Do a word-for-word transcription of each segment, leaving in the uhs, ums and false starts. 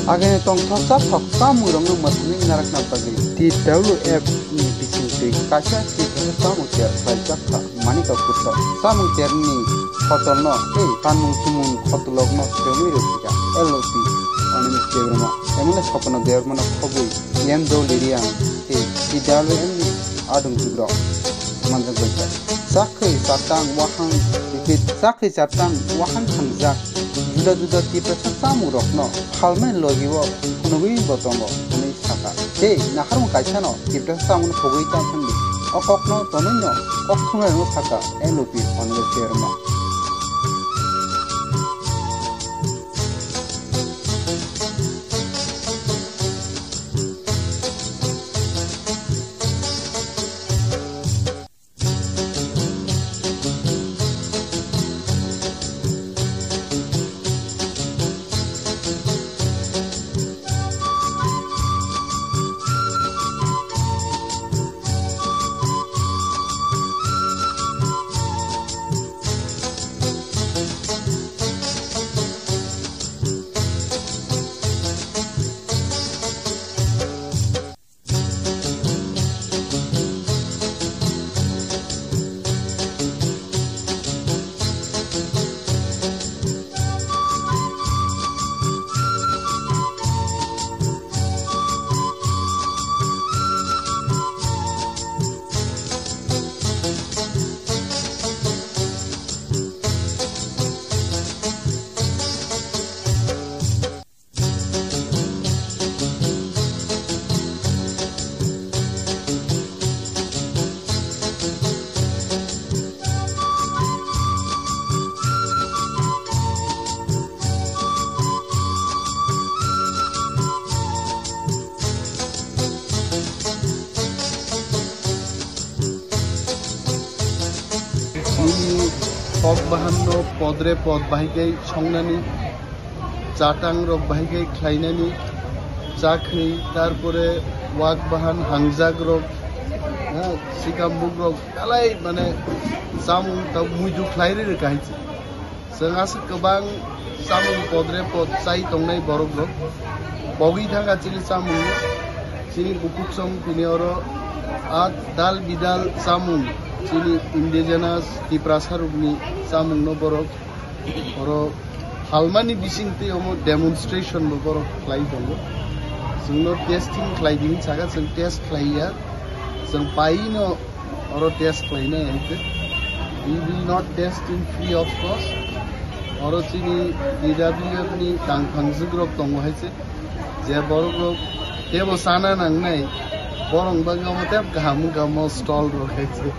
Agini tongthoksa thok chamungrokno mwthangwi narakna bagwi T W F ni bisingtwi kaisa Tiprasa chamung ter khlaijak kha Manika Kuthra. Chamung terni khotolno tei kanmung chumung khotolokno swrwngwi rwphikha L O P Animesh Debbarma, M L A Sopana Debbarmano khobwi M Doli Reang tei T W F ni adung jugrok manjak baikha. Chakhwi chatang wahang, chakhwi chatang wahang thangjak juda juda Tiprasa chamungrokno phalmani logi-o phunugwi bo tongo hwnwi sakha. Tei naharmung kaisano Tiprasa chamungno pogwi ta thangdi. O kokno tonoino kok thumnairokno sakha L O P Animesh Debbarma. Chini kok bahanno podre pod bahai khe songnani, chatang rok bahai khe khlainani, chakhwi, tarpore wak bahan hangjak rok, ha, sikambuk rok, belai mane chamung ta muitu khlai ri rwkha hai se. Chwng aswk kwbang chamung podre pod chai tongnai borok rok. Pogwi thangkha chini chamung, chini bukhuk song tini oro a dal bidal chamung, chini indigenous Tiprasa rokni chamung no borok oro phalmani bisingtwi omo demonstration bo borok khlai tongo. Chwngno testing khlai di hinwi sakha, chwng test khlai ya, chwng pai no oro test khlainai hai khe. We will not test in free of cost. Oro chini T W F ni tangphang jwk rok tongo hai se. Je borok rok tebo chana nangnai, borok bagwi omo tebo kaham wngkha omo stall rok hai se.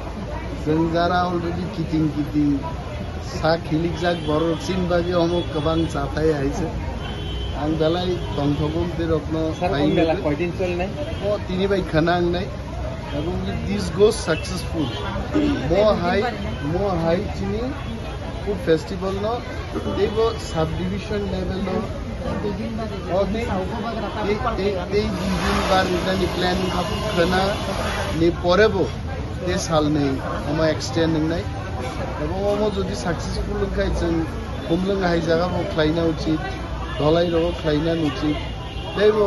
Chwng jara already kiting kiting sak hilikjak borok rok chini bagwi omo kwbang chathai hai se. Ang belai tongthogo tei rokno Sir, pai o mela nugwi. Koidin cholnai? O tini bai khna wngnai. Ebong this goes successful. Mo hai, mo hai chini food festival no teibo subdivision level no, o tei, tei, tei, tei di din bar rijani plan hapu khna ni pore bo tei sal ni omo extend wngnai. Ebong omo jodi successful wngkhai chwng humlwng hai jaga bo khlaina uchit, dolai rogo khlaina uchit. Teibo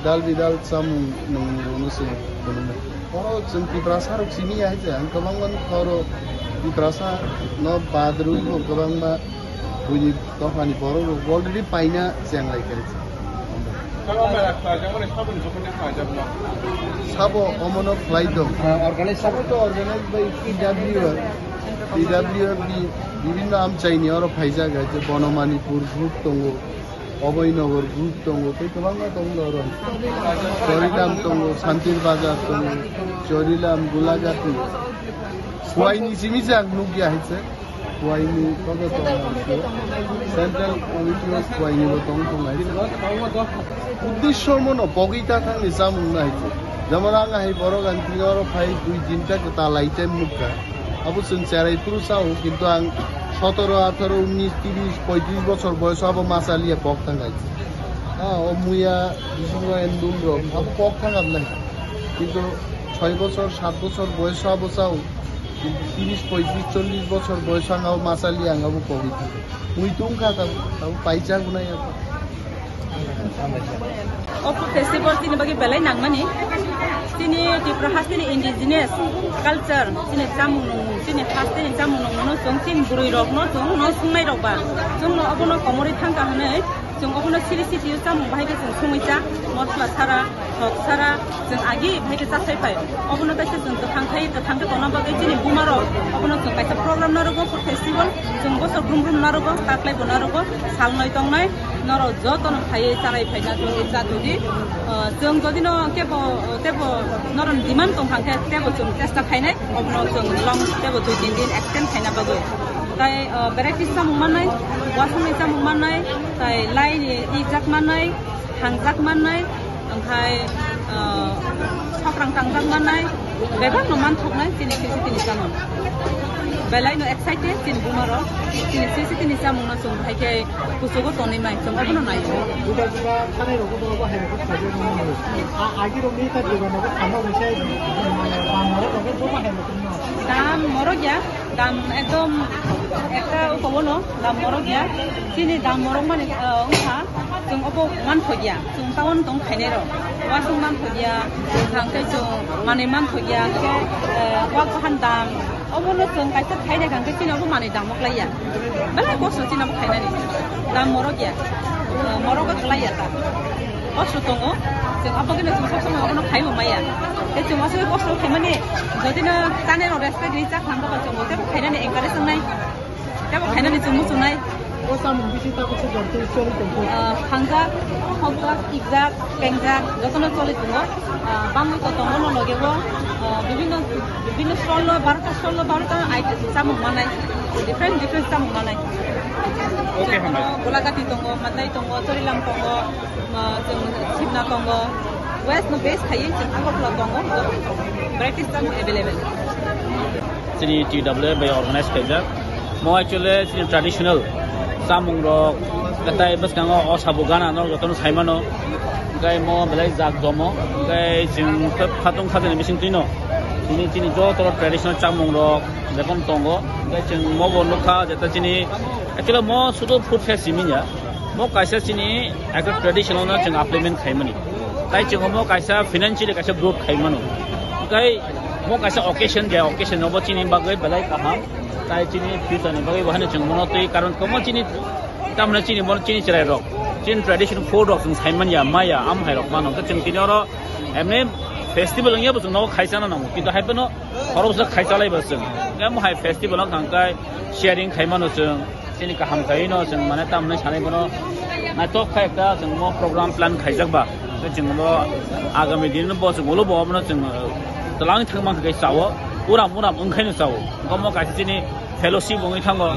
dal bidal chamung nung nung se phunuknai. Oro chwng Tiprasa rok simi ya hai se, ang kwbangma nukha oro Tiprasa no bad rwi bo kwbangma buini dophani borok rok already paina chenglai kha. Sabo omono khlai tong. Ah, organize sabo to organize by T W F, T W F ni bibhinno amchaini oro phaijak hai se, Bonomanipur group tongo. Oboi Nogor group tongo, tei kwbangma tongo oro. Chorilam tongo, Santir Bazar tongo, Chorilam, Gulagati. Kuaini simi se ang nukya hai se. Kuaini kodo tongo hai se. Central Committee of Kuaini bo tong tong hai se. Uddesho mono pogwi ta thangni chamung no hai se. Jemon ang hai borok ang tini oro phai dui din ta kwtal item nukha. Abo chwng cherai phuru sao, kintu ang sotoro, atharo, unnish, trish, poitrish bochor boyoso abo ma chaliya pok thang hai. Ha, o muya bisingo endul rok, abo pok thang abo nai. Kintu soi bochor, sat bochor boyoso abo sao, kintu trish, poitrish, chollish bochor boyoso ang abo ma chaliya ang abo pogwi thang. Mui tungkha tabo, tabo paijak nai abo. O food festival chini bagwi belai nangmani. Chini Tripura hasteni indigenous culture, chini chamung nungmung, chini hasteni chamung nungmungno chwng chini bwrwi rokno chwng no sungnai rok ba chwngno obono komorwi thangkha hwnwi chwng obono siri sitio chamung bahai khe chwng sungwi cha, mosla sara, thok sara, chwng agi bahai khe cha sai phai. Obono kaisa chwng kwthang khai, kwthang khe tongna bagwi chini buma rok obono chwng kaisa program narwgo, food festival, chwng bosor brum brum narwgo, taklai bo narwgo, sal noi tongnai. Norok jotono phaiwi charai phaina tongwi cha tongdi. Ah, chwng jodi no kebo, tebo norok demand tong kha khe tebo chwng chesta khainai, obono chwng long tebo dui tin din extend khaina bagwi. Tai, ah, variety samung mannai, wasongni samung mannai, tai lai ni ijak mannai, hangjak mannai, Omohai, ah, sokrang tangjak mannai, bebak no manthoknai chini sisi tini chamung. Belai no excited chini buma rok, chini sisi tini chamung no chwng hai khe kuchugo tonwi mai chwng obono nai. Juda juda thani rok bo bo hai rok khaje no. A agi rok ni ta juda no khamna wisai, ah, bang rok bo bo hai rok no. Dam morok ya, dam ekdom ekta ukobo no, dam morok ya. Chini dam morok mani, ah, wngkha. Chwng obo manthokya, chwng town tong khainai rok. Wasung manthokya, chwng thang tei chwng manwi manthokya, khe, eh, wak bahan dam. Obono chwng kaisa khaina kang khe chini obo manwi dam moklaiya. Belai kosto chini obo khainani. Dam morokya, eh, morogo kwlaiya ta. Kosto tongo, chwng abo khe chwng sob somoi obono khai bo maya. Tei chwng aswk kosto khaimani, jodi no chani rok respect ri chak thang khe chwng bo tebo khainani encourage wngnai. Tebo khainani chwng muchungnai. O samung bisi tabuk se jor twi choli tongkho. Ah, hangjak, hokjak, ikjak, pengjak, jotono choli tongo. Ah, bangwi to tongo no loge bo, ah, bibinno, bibinno stall lo, barota stall lo, barota item chamung manai. Different, different chamung manai. Okay, hambai. Tongo, golagati tongo, mandai tongo, chorilam tongo, ah, chwng sibna tongo. West no base khai, chwng Agartala tongo, joto tongo. Varieties chamung available. Chini T W F bai organize khaijak. Mo actually chini traditional chamung rok, tai bwskango o sabu gana no jotono sai mano. Hwnkhe mo belai jak jomo. Hwnkhe chwng khe khatung khatini bising twino. Chini, chini joto traditional chamung rok bekom tongo. Hwnkhe chwng mo bo nukha jeta chini actually mo sudu food fest simi ya. Mo kaisa chini ekta traditional no chwng implement khaimani. Tai chwng mo kaisa financially kaisa growth khaimano. Tai mo kaisa occasion je occasion no bo chini bagwi belai kaham. Tai chini future ni bagwi bo hano chwng mono twi karon komo chini tamna chini mono chini chwrai rok. Chini tradition food rok chwng saiman ya maya am hai rok mano. Chwng tini oro emni festival wngya bo chwng no khaisa no nango. Kintu hai bono khoroksa khaisa lai bo chwng. Em hai festival wng kha kai sharing khaimano chwng. Chini kaham khaino chwng mane tamni sanai bono naithok kha ekta chwng mo program plan khaijak ba. Tei chwng bo agami din bo chwng ulo bo abono chwng, uh, twlang thangma khe chawo. Uram uram wngkhaino chawo. Omo kaisa chini fellowship wngwi thango.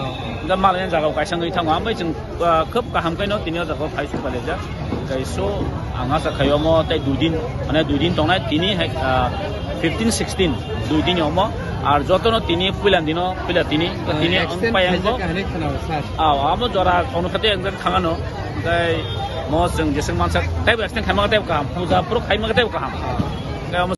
Hwnkhe malai jagao kaisa wngwi thango. Ambai chwng, uh, khub kaham khaino tini o jagao phai suk palijak. Tei so ang acha khai omo tei dui din, mane dui din tongnai tini hai, ah, fifteen sixteen dui din omo. Ar jotono tini puila dino, puila tini, tini ang extend pai ang khaijak bo. Kahini khana o, sir. Ah, amo jora kono khate ang thangano. Tei mo chwng jeseng mansa tei bo extend khaima tei kaham. Puja puro khaima tei kaham. Tei omo